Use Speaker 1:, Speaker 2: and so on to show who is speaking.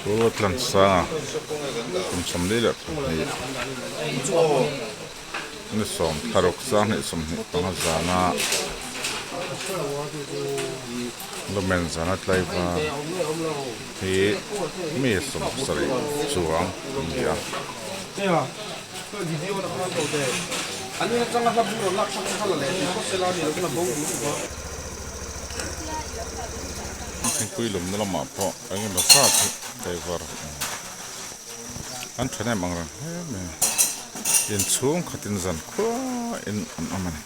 Speaker 1: Chu Tlansanga kum sawmli leh pahnih ni sawm thlaruk sanghnih sawmhnih panga zana lumen zana tlaiva hi mi sawmsarih chuang an ni a. Thingpui lumna lamah pawh eng emaw zat hi tlaivar an thahnem ang reng hle mai a, inchhung khatin zan khuain an awm a ni.